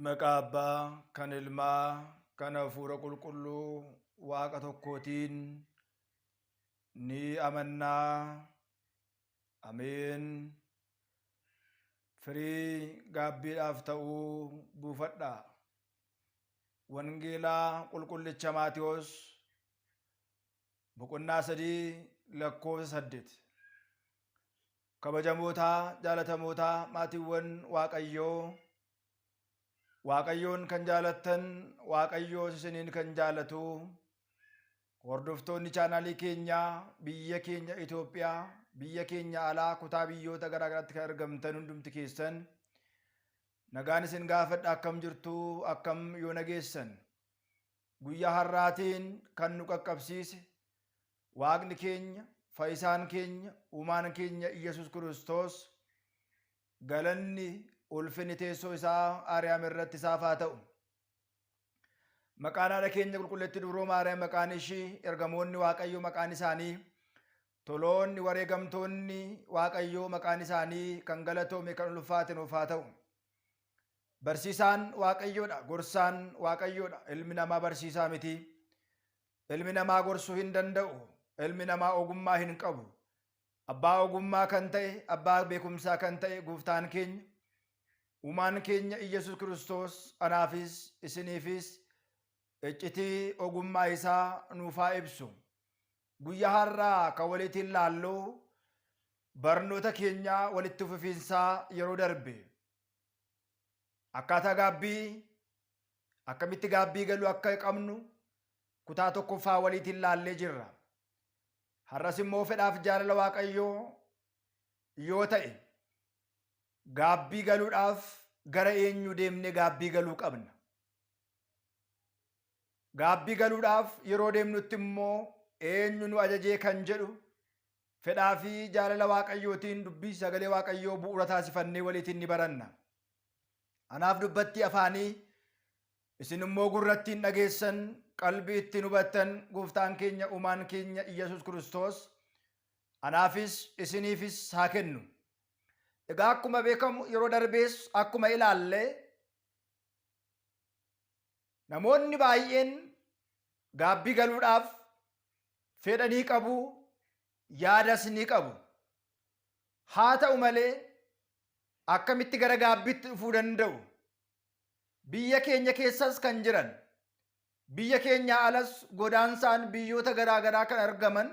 Maqaa Abbaa, kan Ilmaa, kan Hafuura Qulqulluu Waaqa tokkootiin ni amannaa. Ameen. Firii gaabbiidhaaf ta'uu buufadhaa. Wangeelaa Qulqullicha Maatewos boqonnaa 3 lakkoofsa 8. Kabajamootaa, jaalatamootaa maatiiwwan Waaqayyoo, Waaqayyoon kan jaalattan, Waaqayyoos isiniin kan jaalatu, hordoftoonni chaanaalii keenyaa biyya keenya Itoophiyaa, biyya keenya alaa kutaa biyyoota garaa garaatti kan argamtan hundumti keessan nagaan isin gaafadha. Akkam jirtu? Akkam yoo nageessan? Guyyaa har'aatiin kan nu qaqqabsiise Waaqni keenya, fayyisaan keenya, uumaan keenya Iyyasuus Kiristoos galanni ulfinni teessoo isaa Aariyaam irratti isaaf haa ta'u. Maqaan haadha keenya qulqulleettii Dubroo Maariyaam maqaan ishii, ergamoonni Waaqayyoo maqaan isaanii, toloonni wareegamtoonni Waaqayyoo maqaan isaanii kan galatoome kan ulfaate nuuf haa ta'u. Barsiisaan Waaqayyoodha, gorsaan Waaqayyoodha, ilmi namaa barsiisaa miti. Ilmi namaa gorsuu hin danda'u. Ilmi namaa ogummaa hin qabu. Abbaa ogummaa kan ta'e, abbaa beekumsaa kan ta'e gooftaan keenya, uumaan keenya Iyyasuus Kiristoos anaafis isiniifis iccitii ogummaa isaa nuuf haa ibsu. Guyyaa har'aa kan waliitiin laallu barnoota keenya walitti fufiinsaa yeroo darbe akkaataa gaabbii akkamitti gaabbii galuu akka qabnu kutaa tokkoffaa waliitiin laallee jirra. Har'as immoo fedhaaf jaalala Waaqayyoo yoo ta'e gaabbii galuudhaaf gara eenyu deemnee gaabbii galuu qabna? Gaabbii galuudhaaf yeroo deemnutti immoo eenyu nu ajajee kan jedhu fedhaa fi jaalala Waaqayyootiin dubbii sagalee Waaqayyoo bu'uura taasifannee waliitiin ni baranna. Anaaf dubbattii afaanii isin immoo gurrattiin dhageessan qalbii ittiin hubattan gooftaan keenya uumaan keenya Iyyasuus Kiristoos anaafis isiniifis haa kennu. Egaa akkuma beekamu yeroo darbees akkuma ilaalle namoonni baay'een gaabbii galuudhaaf fedha ni qabu, yaadas ni qabu. Haa ta'u malee akkamitti gara gaabbiitti dhufuu danda'u? Biyya keenya keessas kan jiran, biyya keenyaa alas godaansaan biyyoota garaa garaa kan argaman,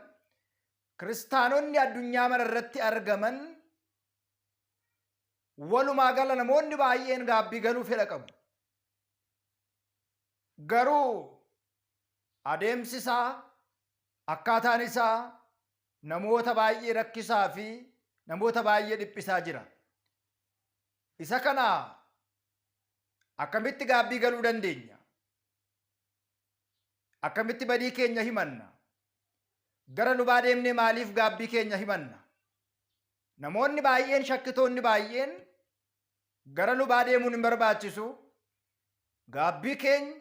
kiristaanonni addunyaa mara irratti argaman, walumaa gala namoonni baay'een gaabbii galuu fedha qabu. Garuu adeemsi isaa, akkaataan isaa namoota baay'ee rakkisaa fi namoota baay'ee dhiphisaa jira. Isa kana akkamitti gaabbii galuu dandeenya? Akkamitti badii keenya himanna? Gara lubaa deemnee maaliif gaabbii keenya himanna? Namoonni baay'een shakkitoonni baay'een gara lubaa deemuun hin barbaachisu. Gaabbii keenya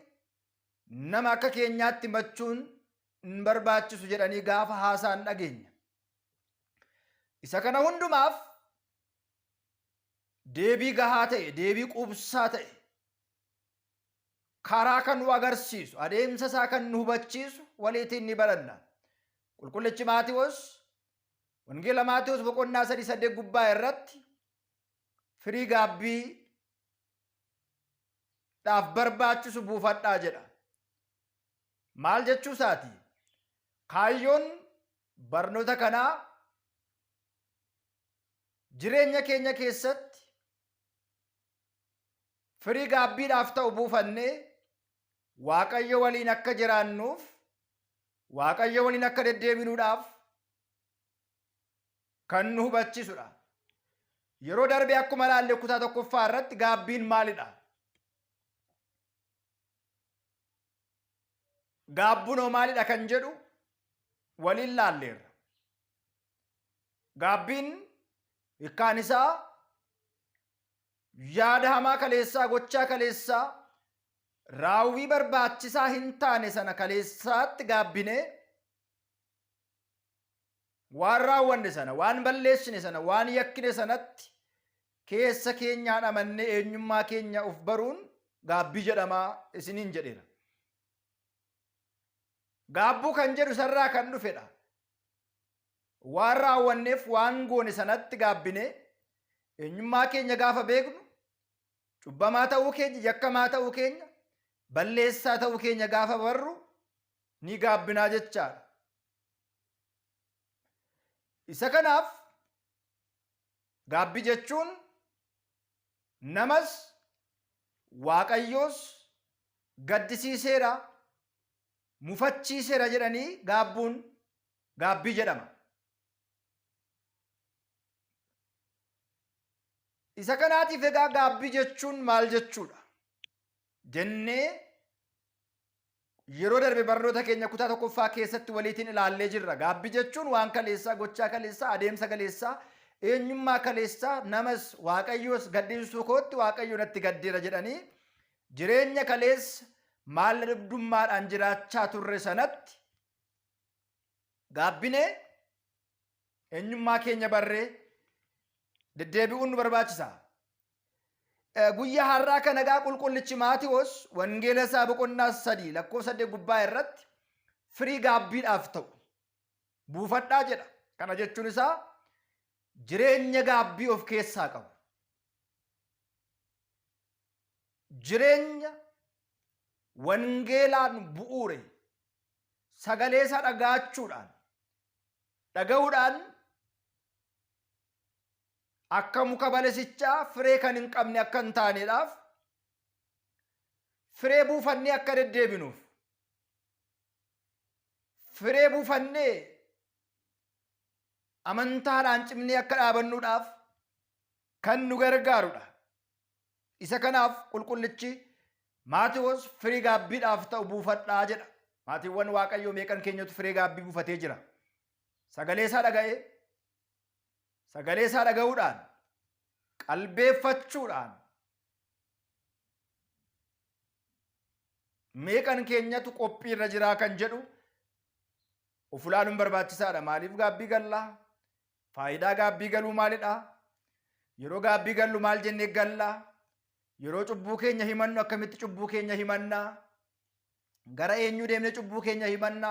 nama akka keenyaatti himachuun hin barbaachisu jedhanii gaafa haasa'an dhageenya. Isa kana hundumaaf deebii gahaa ta'e, deebii quubsaa ta'e, karaa kan nu agarsiisu, adeemsa isaa kan nu hubachiisu waliitiin ni baranna. Qulqullichi Maatiwoos, Wangeela Maatiwoos boqonnaa 3 8 gubbaa irratti firii gaabbii dhaaf barbaachisu buufadhaa jedha. Maal jechuu isaati? Kaayyoon barnoota kanaa jireenya keenya keessatti firii gaabbiidhaaf ta'u buufannee Waaqayyo waliin akka jiraannuuf, Waaqayyo waliin akka deddeebinuudhaaf kan nu hubachiisudha. Yeroo darbe akkuma ilaalle kutaa tokkoffaa irratti gaabbiin maalidha? Gaabbuun hoo maalidha kan jedhu waliin laalleerra. Gaabbiin hiikkaan isaa Yaada hamaa kaleessaa, gochaa kaleessaa, raawwii barbaachisaa hin taane sana kaleessaatti gaabbinee waan raawwanne sana, waan balleessine sana, waan yakkine sanatti keessa keenyaan amannee eenyummaa keenya of baruun gaabbii jedhama isiniin jedheera. Gaabbuu kan jedhu isarraa kan dhufedha. Waan raawwanneef waan goone sanatti gaabbinee eenyummaa keenya gaafa beeknu, cubbamaa ta'uu keenya, yakkamaa ta'uu keenya, balleessaa ta'uu keenya gaafa barru ni gaabbinaa jechaadha. Isa kanaaf gaabbii jechuun namas Waaqayyoos gaddisiiseera, mufachiiseera jedhanii gaabbuun gaabbii jedhama. Isa kanaatiif egaa gaabbii jechuun maal jechuudha jennee yeroo darbe barnoota keenya kutaa tokkoffaa keessatti waliitiin ilaallee jirra. Gaabbii jechuun waan kaleessaa, gochaa kaleessaa, adeemsa kaleessaa, eenyummaa kaleessaa, namas Waaqayyoos gaddisiisuu kootti Waaqayyo natti gaddeera jedhanii jireenya kaleessa maal dhabdummaadhaan jiraachaa turre sanatti gaabbinee eenyummaa keenya barree deddeebi'uun nu barbaachisa. Guyyaa har'aa kana egaa qulqullichi Maatiwoos wangeela isaa boqonnaa 3 lakkoofsa 8 gubbaa irratti firii gaabbiidhaaf ta'u buufadhaa jedha. Kana jechuun isaa jireenya gaabbii of keessaa qabu. Jireenya wangeelaan bu'uure sagalee isaa dhaga'achuudhaan dhaga'uudhaan akka muka balesichaa firee kan hin qabne akka hin taaneedhaaf firee buufannee akka deddeebinuuf firee buufannee amantaadhaan cimnee akka dhaabannuudhaaf kan nu gargaarudha. Isa kanaaf qulqullichi Maatiwoos firii gaabbiidhaaf ta'u buufadhaa jedha. Maatiiwwan Waaqayyoo meeqan keenyatu firee gaabbii buufatee jira? Sagalee isaa dhaga'ee, sagalee isaa dhaga'uudhaan, qalbeeffachuudhaan meeqan keenyatu qophii irra jiraa kan jedhu of ilaaluun barbaachisaadha. Maaliif gaabbii gallaa? Faayidaa gaabbii galuu maalidha? Yeroo gaabbii gallu maal jennee galla? Yeroo cubbuu keenya himannu akkamitti cubbuu keenya himanna? Gara eenyuu deemnee cubbuu keenya himanna?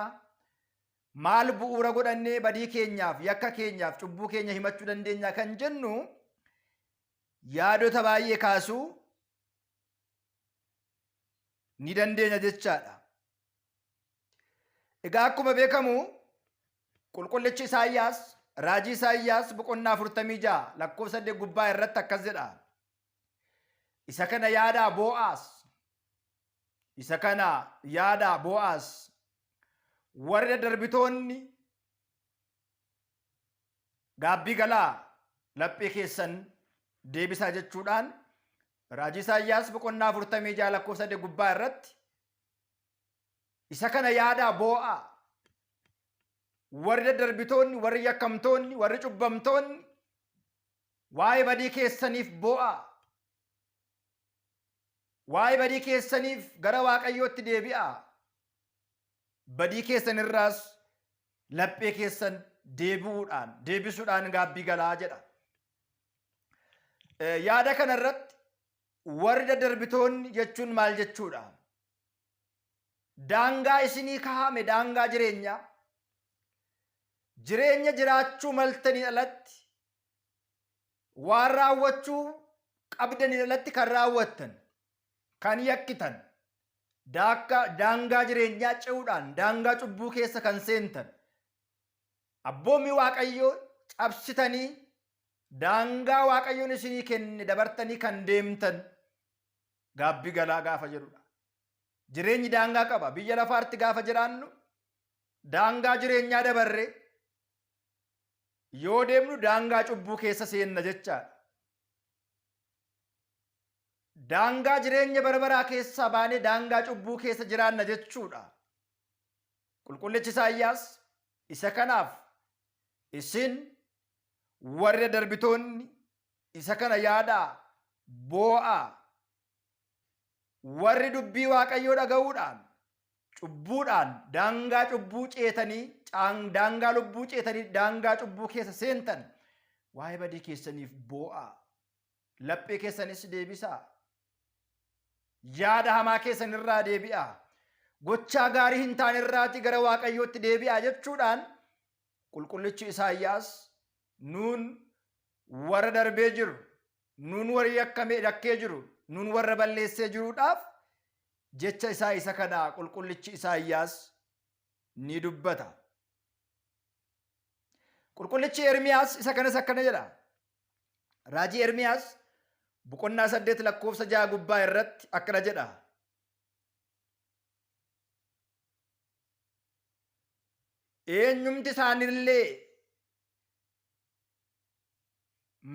Maal bu'uura godhannee badii keenyaaf, yakka keenyaaf cubbuu keenya himachuu dandeenya kan jennu yaadota baay'ee kaasuu ni dandeenya jechaadha. Egaa akkuma beekamu qulqullichi Isaayyaas raajii Isaayyaas boqonnaa 46 lakkoofsa 8 gubbaa irratti akkas jedha. Isa kana yaadaa boo'aas. Isa kana yaadaa boo'aas. Warri daddarbitoonni gaabbii galaa laphee keessan deebisaa jechuudhaan raajii Isaayyaas boqonnaa 46 lakkoofsa 8 gubbaa irratti Isa kana yaadaa boo'aa. Warri daddarbitoonni, warri yakkamtoonni, warri cubbamtoonni waa'ee badii keessaniif boo'aa. Waa'ee badii keessaniif gara Waaqayyootti deebi'aa. Badii keessan irraas laphee keessan deebi'uudhaan, deebisuudhaan gaabbii galaa jedha. Yaada kana irratti warri daddarbitoonni jechuun maal jechuudha? Daangaa isinii kaa'ame daangaa jireenyaa, jireenya jiraachuu maltaniin alatti, waan raawwachuu qabdaniin alatti kan raawwattan, kan yakkitan, daangaa jireenyaa ce'uudhaan daangaa cubbuu keessa kan seentan, abboommii Waaqayyoo cabsitanii daangaa Waaqayyoon isinii kenne dabartanii kan deemtan gaabbii galaa gaafa jedhudha. Jireenyi daangaa qaba. Biyya lafaartti gaafa jiraannu daangaa jireenyaa dabarre yoo deemnu daangaa cubbuu keessa seenna jechaadha. Daangaa jireenya bara baraa keessaa baanee daangaa cubbuu keessa jiraanna jechuudha. Qulqullichi Isaayyaas isa kanaaf isin warri daddarbitoonni isa kana yaadaa Boo'aa. Warri dubbii Waaqayyoo dhaga'uudhaan cubbuudhaan daangaa cubbuu ceetanii, daangaa lubbuu ceetanii, daangaa cubbuu keessa seentan, waa'ee badii keessaniif boo'aa. Laphee keessanis deebisaa. Yaada hamaa keessan irraa deebi'aa. Gochaa gaarii hin taane irraatii gara Waaqayyootti deebi'aa jechuudhaan qulqullichi Isaayyaas nuun warra darbee jiru, nuun warra yakkamee yakkee jiru, nuun warra balleessee jiruudhaaf jecha isaa isa kana qulqullichi Isaayyaas ni dubbata. Qulqullichi Ermiyaas isa kanas akkana jedha. Raajii Ermiyaas boqonnaa 8 lakkoofsa 6 gubbaa irratti akkana jedha. Eenyumti isaanillee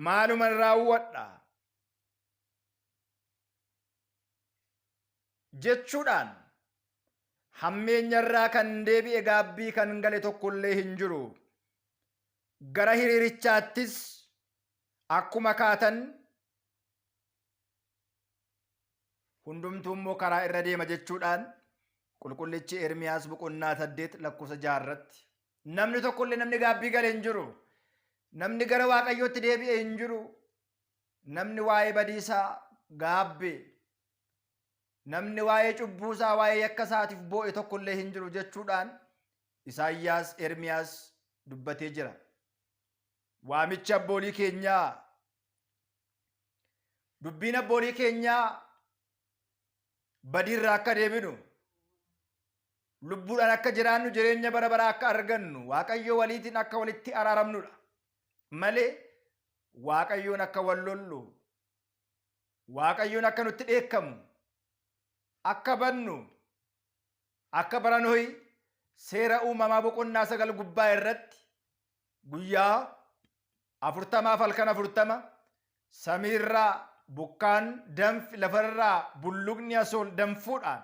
maaluman raawwadha jechuudhaan hammeenyarraa kan deebi'e gaabbii kan gale tokkollee hin jiru. Gara hiriirichaattis akkuma kaatan hundumtuu immoo karaa irra deema jechuudhaan qulqullichi Ermiyaas boqonnaa 8 lakkoofsa 6 irratti namni tokkollee namni gaabbii gale hin jiru. Namni gara Waaqayyootti deebi'e hin jiru. Namni waa'ee badiisaa gaabbe, namni waa'ee cubbuusaa, waa'ee yakka isaatiif boo'e tokkollee hin jiru jechuudhaan Isaayyaas Ermiyaas dubbatee jira. Waamichi abboolii keenyaa, dubbiin abboolii keenyaa badiirraa akka deebinu, lubbuudhaan akka jiraannu, jireenya bara baraa akka argannu, Waaqayyo waliitiin akka walitti araaramnudha malee Waaqayyoon akka wal lollu, Waaqayyoon akka nutti dheekkamu, akka bannu, akka bara Nohi seera uumamaa boqonnaa 9 gubbaa irratti guyyaa 40f halkan 40 samiirraa bokkaan danfi, lafarraa bulluqni asool danfuudhaan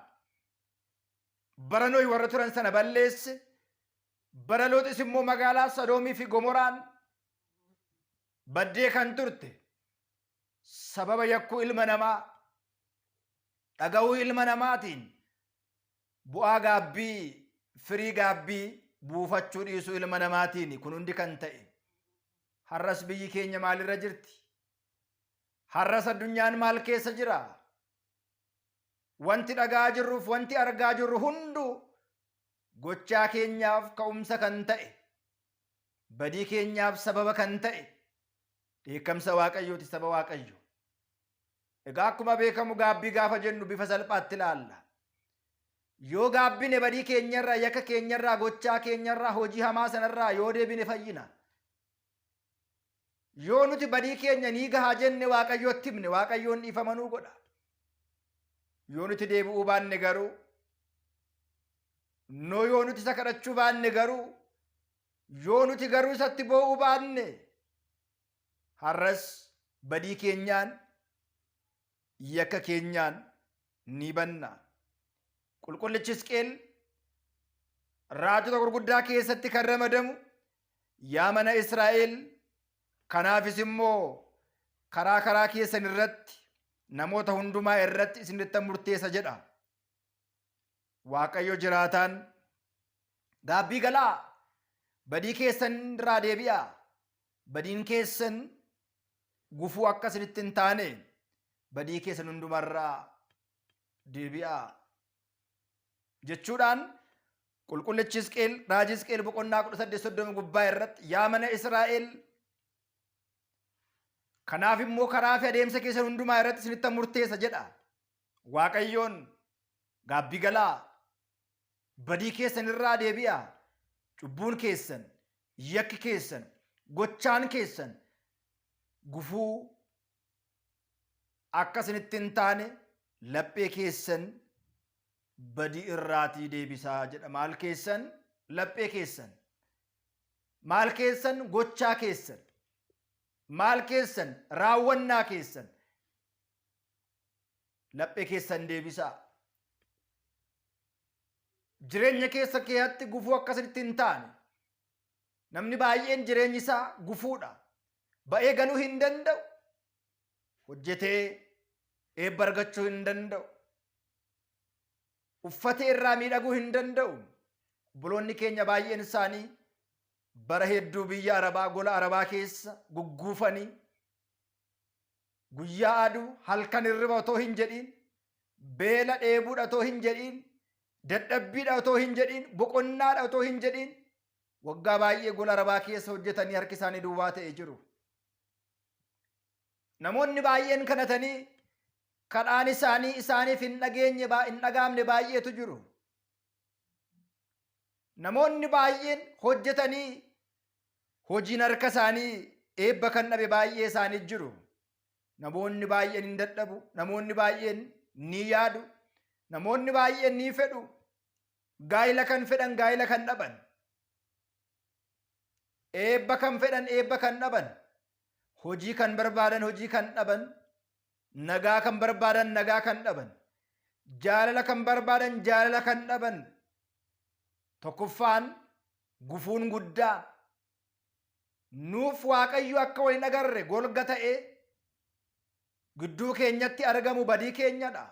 bara Nohi warra turan sana balleesse, bara Looxis immoo magaalaa Sodoomii fi Gomoraan baddee kan turte sababa yakkuu ilma namaa, dhaga'uu ilma namaatiin bu'aa gaabbii, firii gaabbii buufachuu dhiisuu ilma namaatiin kun hundi kan ta'e. Har'as biyyi keenya maalirra jirti? Har'as addunyaan maal keessa jira? Wanti dhaga'aa jirruuf wanti argaa jirru hunduu gochaa keenyaaf ka'umsa kan ta'e, badii keenyaaf sababa kan ta'e dheekkamsa Waaqayyooti, saba Waaqayyo. Egaa akkuma beekamu gaabbii gaafa jennu bifa salphaatti ilaalla. Yoo gaabbine badii keenyarraa, yakka keenyarraa, gochaa keenyarraa, hojii hamaa sanarraa yoo deebine fayyina. Yoo nuti badii keenya ni gahaa jenne Waaqayyootti himne, Waaqayyoon dhiifama nuu godha. Yoo nuti deebi'uu baanne garuu, no yoo nuti isa kadhachuu baanne garuu, yoo nuti garuu isatti boo'uu baanne, har'as badii keenyaan, yakka keenyaan ni banna. Qulqullichi Hisqeel raajota gurguddaa keessatti kan ramadamu, yaa mana Israa'el, kanaafis immoo karaa karaa keessan irratti namoota hundumaa irratti isinittan murteessa jedha. Waaqayyo jiraataan, gaabbii galaa, badii keessan irraa deebi'aa, badiin keessan gufuu akka isinitti hin taane badii keessan hundumarraa deebi'aa jechuudhaan qulqullichi Hisqeel raajii Hisqeel boqonnaa 18:30 gubbaa irratti, yaa mana Israa'el, kanaaf immoo karaa fi adeemsa keessan hundumaa irratti isinittan murteessa jedha. Waaqayyoon gaabbii galaa, badii keessan irraa deebi'aa, cubbuun keessan, yakki keessan, gochaan keessan gufuu akka isinitti hin taane laphee keessan badii irraatii deebisaa jedha. Maal keessan? Laphee keessan. Maal keessan? Gochaa keessan. Maal keessan? Raawwannaa keessan. Laphee keessan deebisaa. Jireenya keessa keessatti gufuu akka isinitti hin taane. Namni baay'een jireenyi isaa gufuudha. Ba'ee galuu hin danda'u. Hojjetee eebba argachuu hin danda'u. Uffatee irraa miidhaguu hin danda'u. Obboloonni keenya baay'een isaanii bara hedduu biyya Arabaa, gola Arabaa keessa gugguufanii guyyaa aduu halkan hirriba otoo hin jedhiin, beela dheebuudha otoo hin jedhiin, dadhabbiidha otoo hin jedhiin, boqonnaadha otoo hin jedhiin waggaa baay'ee gola Arabaa keessa hojjetanii harki isaanii duwwaa ta'e jiru. Namoonni baay'een kadhatanii kadhaan isaanii isaaniif hin dhageenye, hin dhagaamne baay'eetu jiru. Namoonni baay'een hojjetanii hojiin harka isaanii eebba kan dhabe baay'ee isaanii jiru. Namoonni baay'een hin dadhabu, namoonni baay'een ni yaadu, namoonni baay'een ni fedhu. Gaa'ila kan fedhan gaa'ila kan dhaban. Eebba kan fedhan eebba kan dhaban. Hojii kan barbaadan hojii kan dhaban. Nagaa kan barbaadan nagaa kan dhaban. Jaalala kan barbaadan jaalala kan dhaban. Tokkoffaan gufuun guddaa nuuf Waaqayyo akka wal hin agarre golga ta'ee gidduu keenyatti argamu badii keenyadha.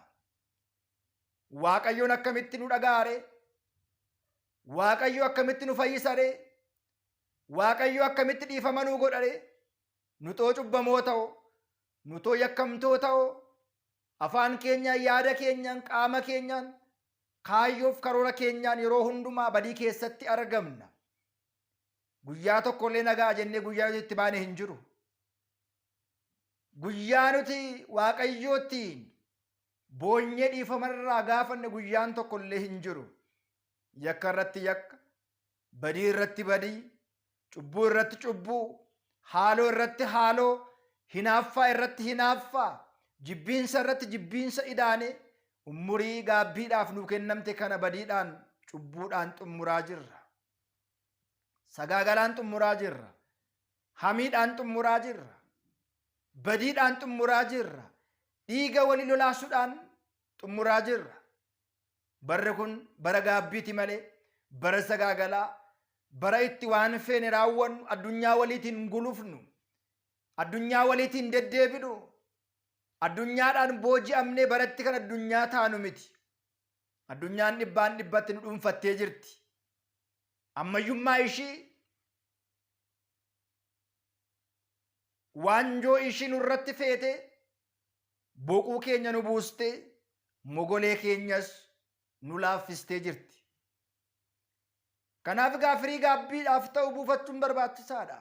Waaqayyoon akkamitti nu dhaga'are? Waaqayyo akkamitti nu fayyisare? Waaqayyo akkamitti dhiifama nuu godhare? Nutoo cubbamoo ta'o, nutoo yakkamtoo ta'o, afaan keenyaan, yaada keenyaan, qaama keenyaan, kaayyoof karoora keenyaan yeroo hundumaa badii keessatti argamna. Guyyaa tokkollee nagaa jennee guyyaa nuti itti baane hin jiru. Guyyaa nuti Waaqayyoottiin boonyee dhiifamarraa gaafanne guyyaan tokkollee hin jiru. Yakka irratti yakka, badii irratti badii, cubbuu irratti cubbuu, haaloo irratti haaloo, hinaaffaa irratti hinaaffaa, jibbiinsa irratti jibbiinsa idaanee umurii gaabbiidhaaf nuu kennamte kana badiidhaan cubbuudhaan xumuraa jirra. Sagaagalaan xumuraa jirra. Hamiidhaan xumuraa jirra. Badiidhaan xumuraa jirra. Dhiiga walii lolaasuudhaan xumuraa jirra. Barri kun bara gaabbiiti malee bara sagaagalaa, bara itti waan feene raawwannu, addunyaa waliitiin gulufnu, addunyaa waliitiin deddeebinu, addunyaadhaan booji'amnee baratti kan addunyaa taanu miti. Addunyaan dhibbaan dhibbatti nu dhuunfattee jirti. Ammayyummaa ishii waanjoo ishii nurratti feete, boquu keenya nu buustee, mogolee keenyas nu laaffistee jirti. Kanaaf egaa firii gaabbiidhaaf ta'u buufachuun barbaachisaadha.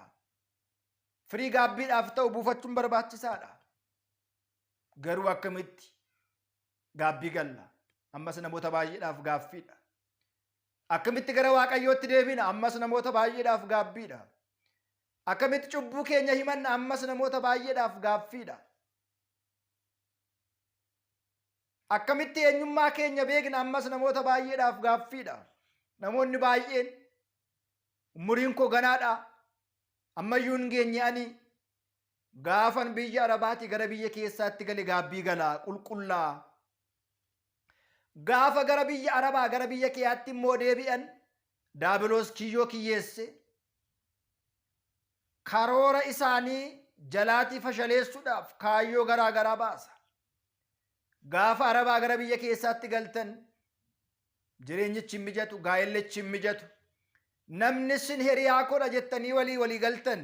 Firii gaabbiidhaaf ta'u buufachuun barbaachisaadha. Garuu akkamitti gaabbii galla? Ammas namoota baay'eedhaaf gaaffiidha. Akkamitti gara Waaqayyootti deebina? Ammas namoota baay'eedhaaf gaabbiidha. Akkamitti cubbuu keenya himanna? Ammas namoota baay'eedhaaf gaaffiidha. Akkamitti eenyummaa keenya beekna? Ammas namoota baay'eedhaaf gaaffiidha. Namoonni baay'een umuriin koo ganaadha. Ammayyuu hin geenye, ani gaafan biyya Arabaatii gara biyya keessaatti gale gaabbii galaa qulqullaa. Gaafa gara biyya Arabaa gara biyya keeyaatti immoo deebi'an daabiloos kiyyoo kiyyeesse karoora isaanii jalaatii fashaleessuudhaaf kaayyoo garaa garaa baasa. Gaafa Arabaa gara biyya keessaatti galtan jireenyichi hin mijatu, gaa'ellichi hin mijatu. Namni sin hiriyaa koodha jettanii walii walii galtan,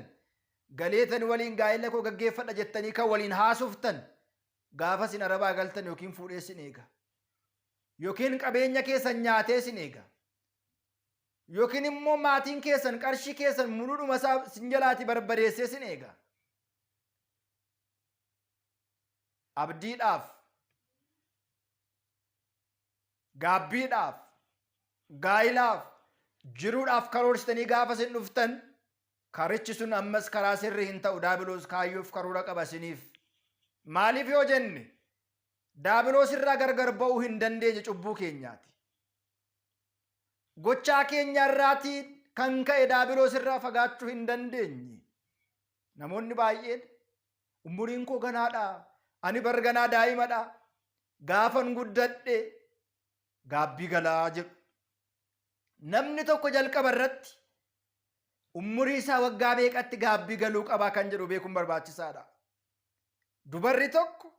galeetan waliin gaa'ela koo gaggeeffadha jettanii kan waliin haasoftan, gaafa sin Arabaa galtan yookiin fuudhee sin eega. Yookiin qabeenya keessan nyaatee sin eega. Yookiin immoo maatiin keessan qarshii keessan muluudhuma isaa sin jalaatii barbadeessee sin eega. Abdiidhaaf, gaabbiidhaaf, gaa'ilaaf, jiruudhaaf karoorsitanii gaafa isin dhuftan karichi sun ammas karaa sirrii hin ta'u. Daabiloos kaayyoof karoora qaba isiniif. Maaliif yoo jenne, daabiloos irraa gargar ba'uu hin dandeenye cubbuu keenyaati. Gochaa keenya irraatiin kan ka'e daabiloos irraa fagaachuu hin dandeenye. Namoonni baay'een umuriin koo ganaadha, ani bar ganaa daa'imadha, gaafan guddadhe gaabbii galaa jedhu. Namni tokko jalqaba irratti umurii isaa waggaa meeqatti gaabbii galuu qabaa kan jedhu beekuun barbaachisaadha. Dubarri tokko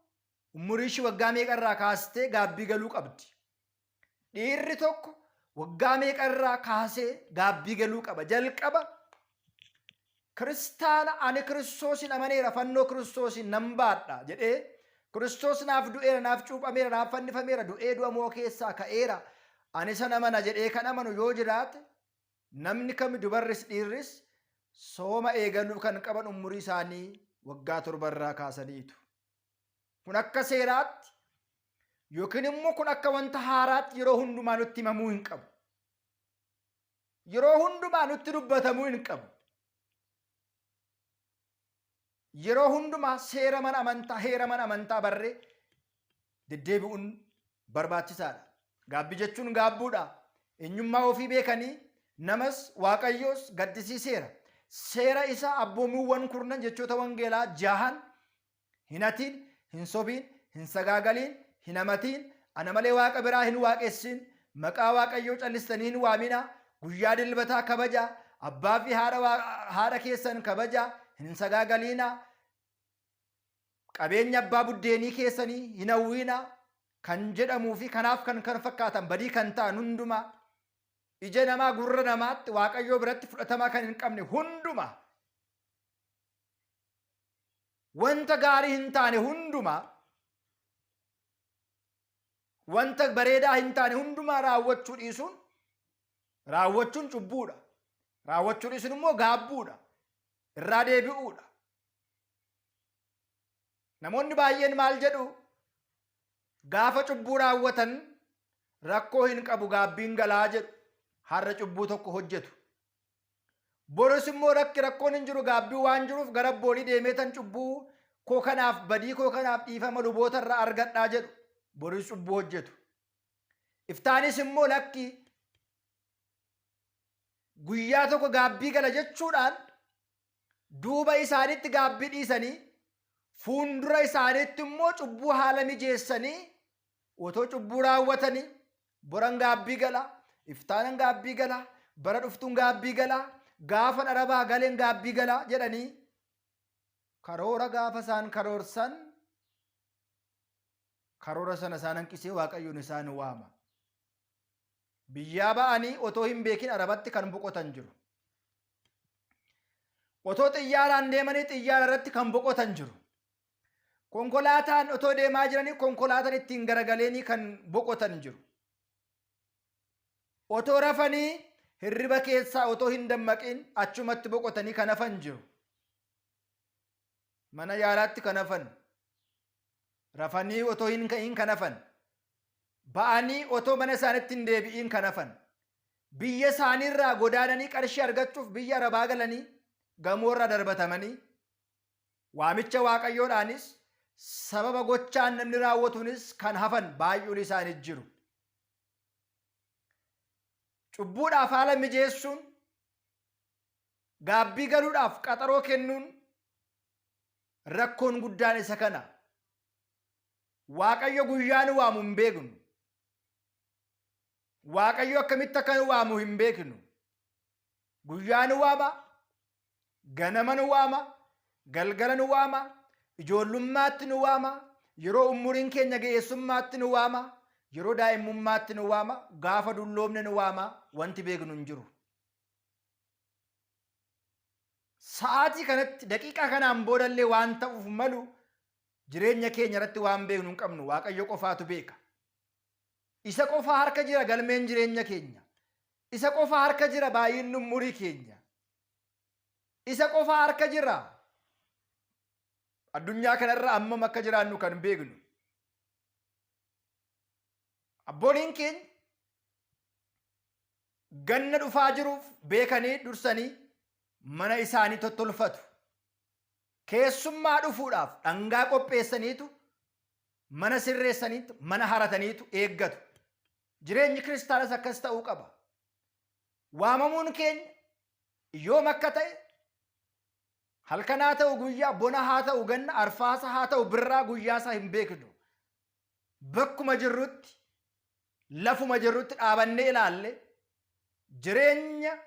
umurii ishii waggaa meeqarraa kaastee gaabbii galuu qabdi? Dhiirri tokko waggaa meeqarraa kaasee gaabbii galuu qaba? Jalqaba kiristaana ani Kiristoosiin amaneera, fannoo Kiristoosiin nan baadha jedhee, Kiristoos naaf du'eera, naaf cuuphameera, naaf fannifameera, du'ee du'a moo keessaa ka'eera, ani san amana jedhee kan amanu yoo jiraate, namni kami, dubarris dhiirris, sooma eegaluu kan qaban umurii isaanii waggaa 7rraa kaasaniitu. Kun akka seeraatti yookiin immoo kun akka wanta haaraatti yeroo hundumaa nutti himamuu hin qabu. Yeroo hundumaa nutti dubbatamuu hin qabu. Yeroo hundumaa seera mana amantaa, heera mana amantaa barree deddeebi'uun barbaachisaadha. Gaabbii jechuun gaabbuudha. Eenyummaa ofii beekanii namas Waaqayyoos gaddisiiseera. Seera isaa abboomiiwwan kurnan, jechoota wangeelaa jahan, hin hatiin, hin sobiin, hin sagaagaliin, hin hamatiin, ana malee waaqa biraa hin waaqessin, maqaa Waaqayyoo callistanii hin waaminaa, guyyaa dilbataa kabajaa, abbaa fi haadha keessan kabajaa, hin sagaagaliinaa, qabeenya abbaa buddeenii keessanii hin hawwiinaa kan jedhamuu fi kanaaf kan kana fakkaatan badii kan ta'an hundumaa, ija namaa, gurra namaatti, Waaqayyoo biratti fudhatamaa kan hin qabne hundumaa, wanta gaarii hin taane hundumaa, wanta bareedaa hin taane hundumaa raawwachuu dhiisuun, raawwachuun cubbuudha. Raawwachuu dhiisuun immoo gaabbuudha. Irraa deebi'uudha. Namoonni baay'een maal jedhu? Gaafa cubbuu raawwatan rakkoo hin qabu, gaabbiin galaa jedhu. Har'a cubbuu tokko hojjetu. Borus immoo rakkoon hin jiru, gaabbii waan jiruuf gara abboolii deemee tan cubbuu koo kanaaf, badii koo kanaaf dhiifama luboota irraa argadhaa jedhu. Borus cubbuu hojjetu. Iftaanis immoo lakki, guyyaa tokko gaabbii gala jechuudhaan duuba isaaniitti gaabbii dhiisanii, fuundura isaaniitti immoo cubbuu haala mijeessanii otoo cubbuu raawwatanii, boran gaabbii gala, iftaanan gaabbii gala, bara dhuftuun gaabbii gala, gaafan arabaa galeen gaabbii gala jedhanii karoora gaafa isaan karoorsan, karoora sana isaan hanqisee Waaqayyoon isaan waama. Biyyaa ba'anii otoo hin beekin arabatti kan boqotan jiru. Otoo xiyyaaraan deemanii xiyyaara irratti kan boqotan jiru. Konkolaataan otoo deemaa jiranii konkolaataan ittiin garagaleenii kan boqotan jiru. Otoo rafanii hirriba keessaa otoo hin dammaqin achumatti boqotanii kan hafan jiru. Mana yaalaatti kan hafan. Rafanii otoo hin ka'iin kan hafan. Ba'anii otoo mana isaaniitti hin deebi'iin kan hafan. Biyya isaaniirraa godaananii qarshii argachuuf biyya arabaa galanii gamoorraa darbatamanii, waamicha Waaqayyoodhaanis sababa gochaan namni raawwatuunis kan hafan baay'uun isaanii jiru. Cubbuudhaaf haala mijeessuun, gaabbii galuudhaaf qaxaroo kennuun rakkoon guddaan isa kana. Waaqayyo guyyaa nu waamu hin beeknu. Waaqayyo akkamitti akka nu waamu hin beeknu. Guyyaa nu waama, ganama nu waama, galgala nu waama, ijoollummaatti nu waama, yeroo umuriin keenya ga'eessummaatti nu waama, yeroo daa'imummaatti nu waama, gaafa dulloomne nu waama, wanti beeknu hin jiru. Sa'aatii kanatti, daqiiqaa kanaan boodallee waan ta'uuf malu jireenya keenya irratti waan beeknu hin qabnu. Waaqayyo qofaatu beeka. Isa qofa harka jira galmeen jireenya keenya. Isa qofa harka jira baay'inni umurii keenya. Isa qofa harka jira. Addunyaa kanarra ammam akka jiraannu kan beeknu. Abbooliin keenya ganna dhufaa jiruuf beekanii dursanii mana isaanii tottolfatu. Keessummaa dhufuudhaaf dhangaa qopheessaniitu, mana sirreessaniitu, mana harataniitu eeggatu. Jireenyi kiristaanas akkas ta'uu qaba. Waamamuun keenya yoom akka ta'e, halkan haa ta'u guyyaa, bona haa ta'u ganna, arfaasa haa ta'u birraa, guyyaa isaa hin beeknu. Bakkuma jirrutti, lafuma jirrutti dhaabannee ilaalle, jireenya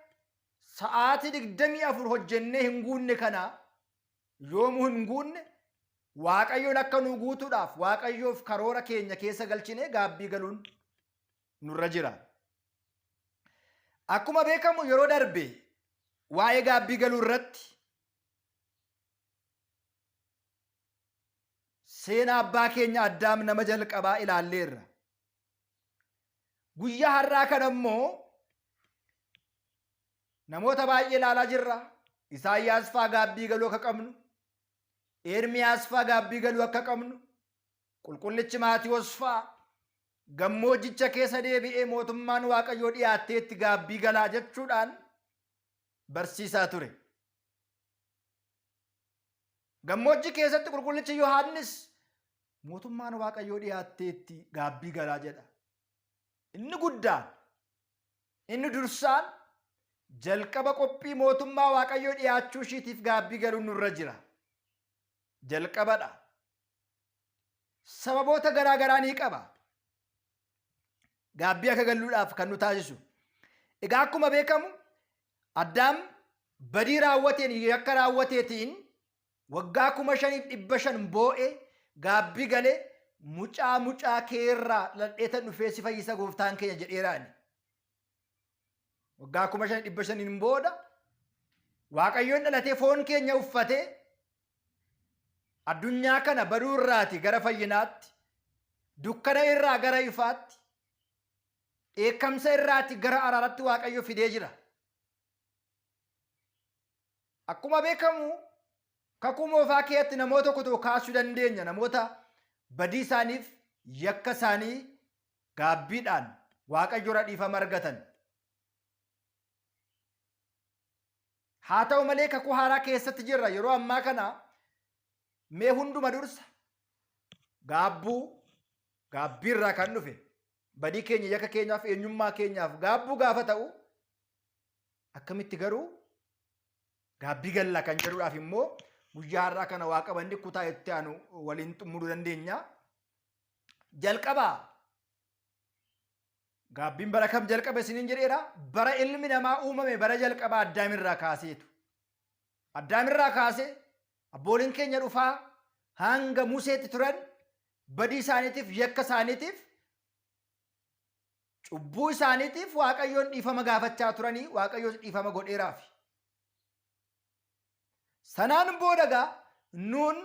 sa'aatii 24 hojjennee hin guunne kana yoomuu hin guunne. Waaqayyoon akka nu guutuudhaaf Waaqayyoof karoora keenya keessa galchinee gaabbii galuun nurra jira. Akkuma beekamu yeroo darbe waa'ee gaabbii galuu irratti seenaa abbaa keenya Addaam nama jalqabaa ilaalleerra. Guyyaa har'aa kana immoo namoota baay'ee ilaalaa jirra. Isaayyaas faa gaabbii galuu akka qabnu, Ermiyaas faa gaabbii galuu akka qabnu, Qulqullichi Maatiyoos faa gammoojjicha keessa deebi'ee mootummaan Waaqayyoo dhiyaatteetti gaabbii galaa jechuudhaan barsiisaa ture. Gammoojjii keessatti Qulqullichi Yohaannis mootummaan Waaqayyoo dhiyaatteetti gaabbii galaa jedha. Inni guddaan, inni dursaan jalqaba qophii mootummaa Waaqayyoo dhiyaachuu ishiitiif gaabbii galuun nurra jira. Jalqabadha. Sababoota garaa garaa ni qaba. Gaabbii akka galluudhaaf kan nu taasisu. Egaa akkuma beekamu Addaam badii raawwateen yakka raawwateetiin waggaa 5500 boo'e gaabbii galee mucaa mucaa keerraa dhaladheetan dhufee si fayyisa gooftaan keenya jedheeraani. Waggaa 5500 booda Waaqayyoon dhalatee foon keenya uffatee addunyaa kana baduu irraati gara fayyinaatti, dukkana irraa gara ifaatti, dheekkamsa irraati gara araaratti Waaqayyo fidee jira. Akkuma beekamu kakuu moofaa keessatti namoota tokko tokko kaasuu dandeenya. Namoota badii isaaniif yakka isaanii gaabbiidhaan Waaqayyo irraa dhiifama argatan. Haa ta'u malee kakuu haaraa keessatti jirra yeroo ammaa kana mee hunduma dursa gaabbuu gaabbiirraa kan dhufe badii keenya yakka keenyaaf eenyummaa keenyaaf gaabbuu gaafa ta'u akkamitti garuu gaabbii galla kan jedhuudhaaf immoo guyyaa har'aa kana waa qabanni kutaa itti aanu waliin xumuruu dandeenya. Jalqabaa Gaabbiin bara kam jalqabe isiniin jedheera? Bara ilmi namaa uumame bara jalqabaa Addaamirraa kaaseetu. Addaamirraa kaasee abbooliin keenya dhufaa hanga Museetti turan badii isaaniitiif yakka isaaniitiif cubbuu isaaniitiif Waaqayyoon dhiifama gaafachaa turanii Waaqayyoos dhiifama godheeraafi. Sanaan booda gaa nuun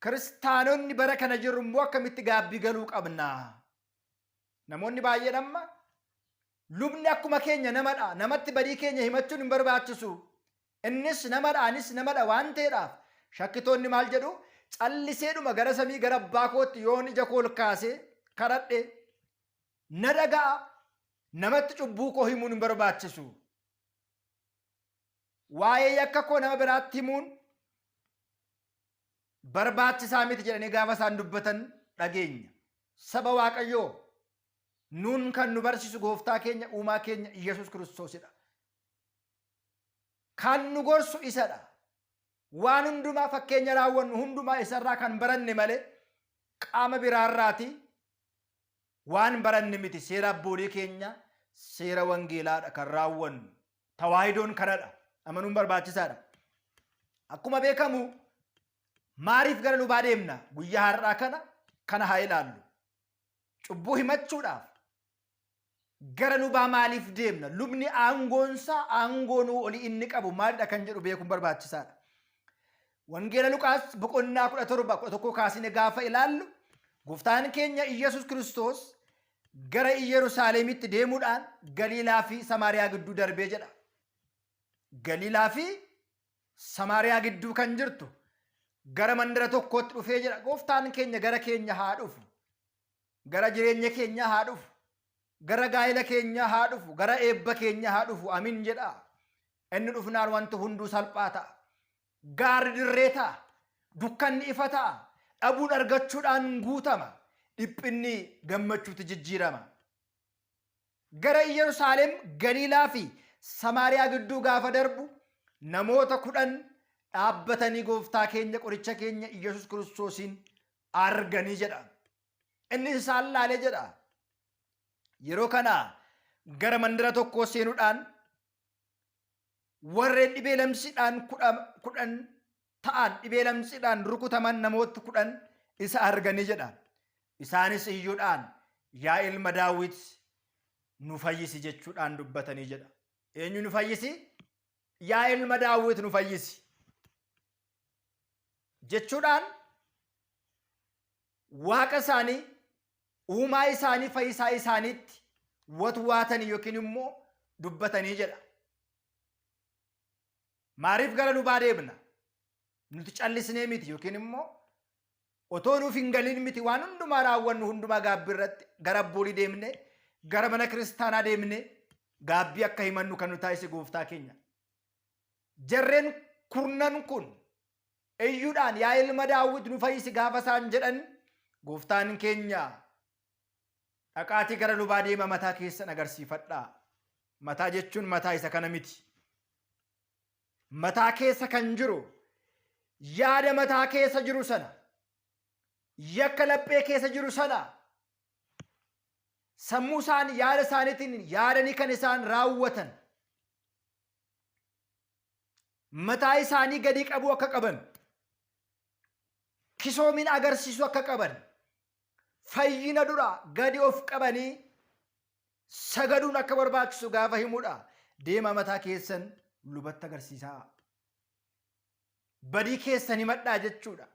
kiristaanonni bara kana jirru immoo akkamitti gaabbii galuu qabna? Namoonni baay'een amma lubni akkuma keenya namadha. Namatti badii keenya himachuun hin barbaachisu. Innis namadha, anis namadha waan ta'eedhaaf shakkitoonni maal jedhu calliseedhuma gara samii gara abbaa kootti yoon ija koo ol kaasee kadhadhe na dhaga'a namatti cubbuu koo himuun hin barbaachisu. Waa'ee yakka koo nama biraatti himuun barbaachisaa miti jedhanii gaafa isaan dubbatan dhageenya. Saba Waaqayyoo nuun kan nu barsiisu gooftaa keenya uumaa keenya Iyyasuus Kiristoosidha. Kan nu gorsu isadha. Waan hundumaa fakkeenya raawwannu hundumaa isarraa kan baranne malee qaama biraarraati waan baranne miti. Seera abboolii keenya seera wangeelaadha kan raawwannu. Tawaahidoon kanadha. Amanuun barbaachisaadha. Akkuma beekamu maariif gara lubaa deemna? Guyyaa har'aa kana kana haa ilaallu. Cubbuu himachuudhaaf gara lubaa maaliif deemna? Lubni aangoonsaa aangoo nuu olii inni qabu maalidha kan jedhu beekuun barbaachisaadha. Wangeela Luqaas boqonnaa 17 11 kaasine gaafa ilaallu gooftaan keenya Iyyasuus Kiristoos gara Iyyerusaaleemitti deemuudhaan Galiilaa fi Samaariyaa gidduu darbee jedha. Galiilaa fi Samaariyaa gidduu kan jirtu gara mandara tokkootti dhufee jedha. Gooftaan keenya gara keenya haa dhufu. Gara jireenya keenyaa haa dhufu. Gara gaa'ela keenyaa haa dhufu. Gara eebba keenyaa haa dhufu. Amin jedha. Inni dhufnaan wanti hunduu salphaa ta'a. Gaarri dirree ta'a. Dukkanni ifa ta'a. Dhabuun argachuudhaan guutama. Dhiphinni gammachuutti jijjiirama. Gara Iyyerusaaleem, Galiilaa fi Samaariyaa gidduu gaafa darbu namoota 10 dhaabbatanii gooftaa keenya qoricha keenya Iyyasuus Kiristoosiin arganii jedha. Inni isaan laalee jedha. Yeroo kana gara mandara tokkoo seenuudhaan warreen dhibee lamsiidhaan 10 ta'an dhibee lamxiidhaan rukutaman namoota 10 isa arganii jedha. Isaanis iyyuudhaan yaa ilma Daawit nu fayyisi jechuudhaan dubbatanii jedha. Eenyu nu fayyisi? Yaa ilma Daawit nu fayyisi jechuudhaan waaqa isaanii uumaa isaanii fayyisaa isaaniitti watwaatanii yookiin immoo dubbatanii jedha. Maariif gara lubaa deemna? Nuti callisnee miti yookiin immoo otoo nuuf hin galin miti waan hundumaa raawwannu hundumaa gaabbii irratti gara abboolii deemne gara mana kiristaanaa deemne gaabbii akka himannu kan nu taasise gooftaa keenya. Jarreen kurnan kun iyyuudhaan yaa ilma Daawit nu fayyisi gaafa isaan jedhan gooftaan keenya dhaqaatii gara lubaa deema mataa keessan agarsiifadhaa. Mataa jechuun mataa isa kana miti. Mataa keessa kan jiru yaada mataa keessa jiru sana yakka laphee keessa jiru sana sammuu isaanii yaada isaaniitiin yaadanii kan isaan raawwatan mataa isaanii gadi qabuu akka qaban kisoomin agarsiisuu akka qaban fayyina dura gadi of qabanii sagaduun akka barbaachisu gaafa himudha. Deemaa mataa keessan lubatti agarsiisaa. Badii keessan himadhaa jechuudha.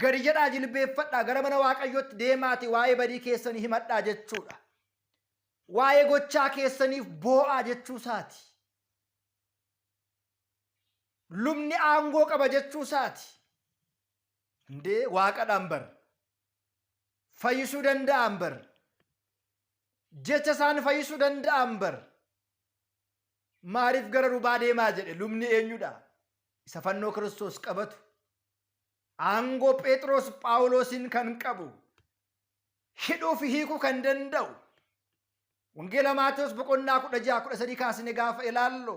Gadi jedhaa jilbeeffadhaa gara mana Waaqayyootti deemaati waa'ee badii keessanii himadhaa jechuudha. Waa'ee gochaa keessaniif boo'aa jechuusaati. Lubni aangoo qaba jechuusaati. Indee waaqadhaan bar. Fayyisuu danda'an bar. Jecha isaan fayyisuu danda'an bar. Maaliif gara lubaa deemaa jedhe lubni eenyudha? Isa fannoo Kiristoos qabatu. Aangoo Phexros Phaawulosiin kan qabu. Hidhuu fi hiikuu kan danda'u. Wangeela Maatewos boqonnaa 16 13 kaasne gaafa ilaallu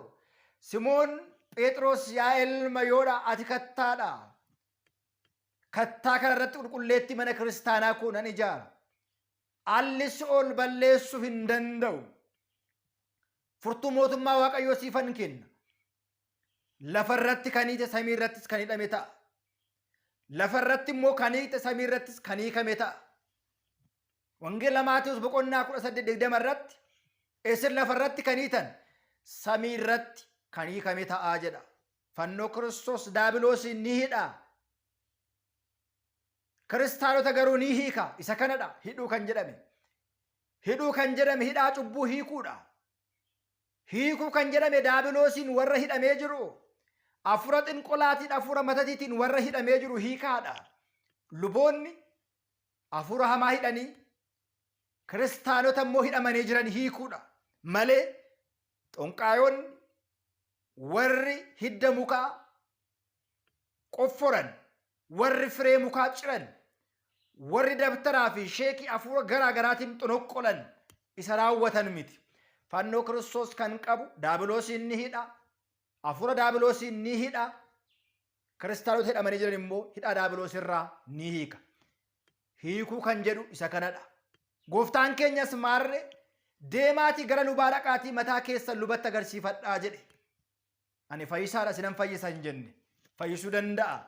Simoon Phexros yaa ilma yoodha ati kattaadha. Kattaa kana irratti qulqulleettii mana kiristaanaa koo nan ijaara. Alli si'ool balleessuu hin danda'u. Furtuu mootummaa Waaqayyoo siifan kenna. Lafa irratti kan hiite samii irrattis kan hidhame ta'a. Lafa irratti immoo kan hiite samii irrattis kan hiikame ta'a. Wangeela Maatewos boqonnaa 18 20 irratti isin lafa irratti kan hiitan samii irratti kan hiikame ta'a jedha. Fannoo Kiristoos daabiloosiin ni hidha. Kiristaanota garuu ni hiika. Isa kanadha hidhuu kan jedhame. Hidhuu kan jedhame hidhaa cubbuu hiikuudha. Hiikuu kan jedhame daabiloosiin warra hidhamee jiru afura xinqolaatiin afura matatiitiin warra hidhamee jiru hiikaadha. Luboonni afura hamaa hidhanii kiristaanota immoo hidhamanii jiran hiikuudha malee xonqaayoonni warri hidda mukaa qofforan, warri firee mukaa ciran, warri dabtaraa fi sheekii hafuura garaa garaatiin xonoqqolan isa raawwatan miti. Fannoo Kiristoos kan qabu daabiloosiin ni hidha, hafuura daabiloosiin ni hidha, kiristaanota hidhamanii jiran immoo hidhaa daabiloos irraa ni hiika. Hiikuu kan jedhu isa kanadha. Gooftaan keenyas maarre deemaatii gara lubaa dhaqaatii mataa keessan lubatti agarsiifadhaa jedhe. Ani fayyisaadha sinan fayyisa hin jenne. Fayyisuu danda'a.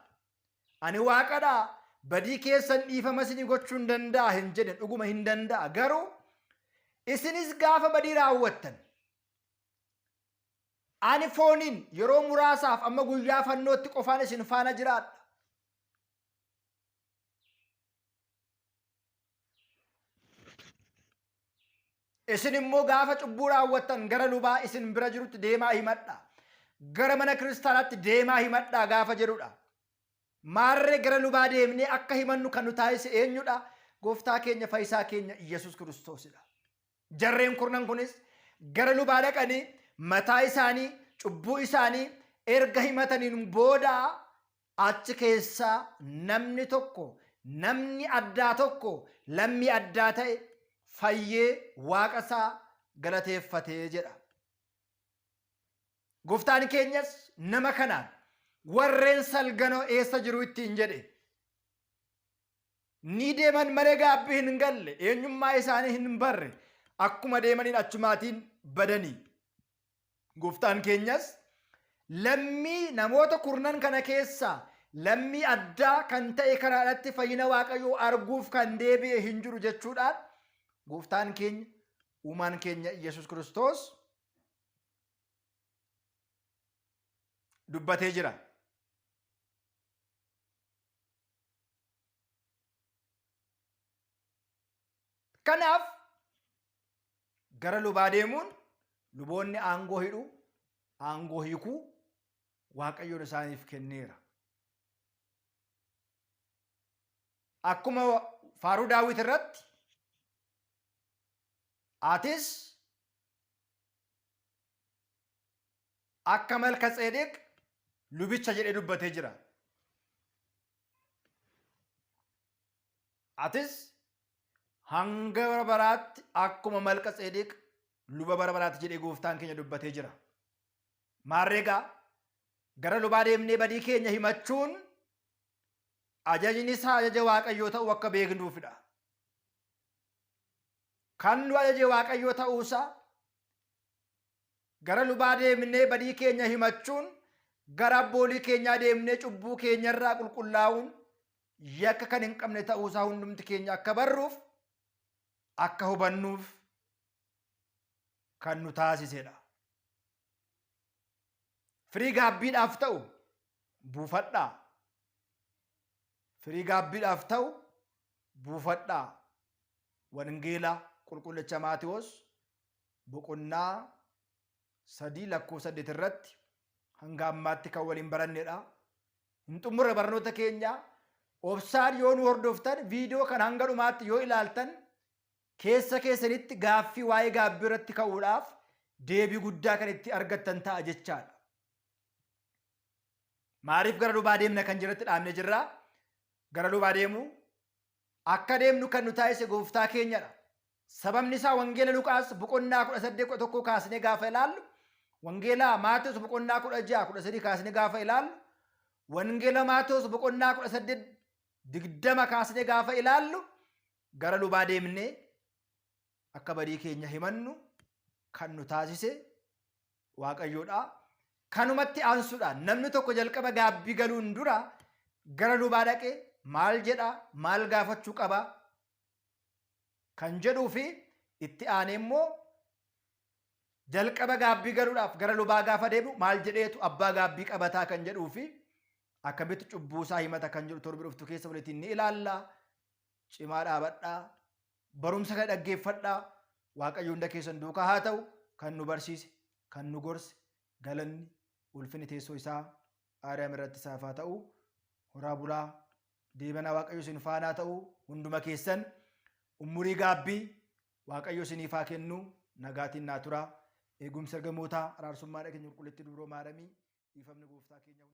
Ani waaqadha badii keessan dhiifama isinii gochuu hin danda'a hin jenne dhuguma hin danda'a. Garuu isinis gaafa badii raawwattan ani fooniin yeroo muraasaaf amma guyyaa fannootti qofaan isin faana jiraadha. Isin immoo gaafa cubbuu raawwattan gara lubaa isin bira jirutti deemaa himadhaa. Gara mana kiristaanaatti deemaa himadhaa gaafa jedhudha. Maarree gara lubaa deemnee akka himannu kan nu taasise eenyudha? Gooftaa keenya fayyisaa keenya Iyyasuus Kiristoosidha. Jarreen kurnan kunis gara lubaa dhaqanii mataa isaanii cubbuu isaanii erga himataniin booda Achi keessaa namni tokko, namni addaa tokko, lammii addaa ta'e fayyee waaqa isaa galateeffate jedha. Gooftaan keenyas nama kanaan warreen salganoo eessa jiru ittiin jedhe. Ni deeman malee gaabbii hin galle, eenyummaa isaanii hin barre, akkuma deemaniin achumaatiin badanii. Gooftaan keenyas lammii namoota kurnan kana keessaa Lammii addaa kan ta'e kanaadhatti fayyina Waaqayyoo arguuf kan deebi'e hin jiru jechuudhaan gooftaan keenya uumaan keenya Yesuus Kiristoos dubbatee jira. Kanaaf gara lubaa deemuun luboonni aangoo hidhuu, aangoo hiikuu Waaqayyoon isaaniif kenneera. Akkuma faaruu Daawit irratti atis akka Malka Tseedeq lubicha jedhee dubbatee jira. Atis hanga bara baraatti akkuma Malka Tseedeq luba bara baraatti jedhee gooftaan keenya dubbatee jira. Maarree egaa gara lubaa deemnee badii keenya himachuun ajajni isaa ajaja Waaqayyoo ta'uu akka beeknuufidha. Kan nu ajaje Waaqayyoo ta'uusaa gara lubaa deemnee badii keenya himachuun gara abboolii keenyaa deemnee cubbuu keenyarraa qulqullaa'uun yakka kan hin qabne ta'uusaa hundumti keenya akka barruuf akka hubannuuf kan nu taasisedha. Firii gaabbiidhaaf ta'u buufadhaa. Firii gaabbiidhaaf ta'u buufadhaa. Wangeela qulqullicha Maatiwoos boqonnaa 3 lakkoofsa 8 irratti hanga ammaatti kan waliin barannedha. Hin xumurre barnoota keenya obsaan yoo nu hordoftan viidiyoo kan hanga dhumaatti yoo ilaaltan keessa keessanitti gaaffii waa'ee gaabbii irratti ka'uudhaaf deebii guddaa kan itti argattan ta'a jechaadha. Maaliif gara lubaa deemna kan jirratti dhaabnee jirra. Gara lubaa deemu akka deemnu kan nu taasise gooftaa keenyadha. Sababni isaa Wangeela Luqaas boqonnaa 18 11 kaasnee gaafa ilaallu, Wangeela Maatewos boqonnaa 16 13 kaasnee gaafa ilaallu, Wangeela Maatewos boqonnaa 18 20 kaasnee gaafa ilaallu gara lubaa deemnee akka badii keenya himannu kan nu taasise Waaqayyoodha. Kanumatti aansuudhaan namni tokko jalqaba gaabbii galuun dura gara lubaa dhaqee maal jedha, maal gaafachuu qaba kan jedhuu fi itti aanee immoo jalqaba gaabbii galuudhaaf gara lubaa gaafa deemu maal jedheetu abbaa gaabbii qabataa kan jedhuu fi akkamitti cubbuu isaa himata kan jedhu torbi dhuftu keessa walitti ni ilaalla. Cimaa dhaabadhaa. Barumsa kana dhaggeeffadhaa. Waaqayyo hunda keessan duukaa haa ta'u. Kan nu barsiise, kan nu gorse, galanni, ulfinni teessoo isaa Aariyaam irratti isaaf haa ta'u. Horaa bulaa. Deebanaa Waaqayyo isin faanaa ta'u. Hunduma keessan umurii gaabbii Waaqayyo isiniif haa kennu. Nagaatiin naa turaa. Eegumsi ergamootaa araarsummaa keenya qulqulleettii dubroo maaramii dhiifamni gooftaa keenya.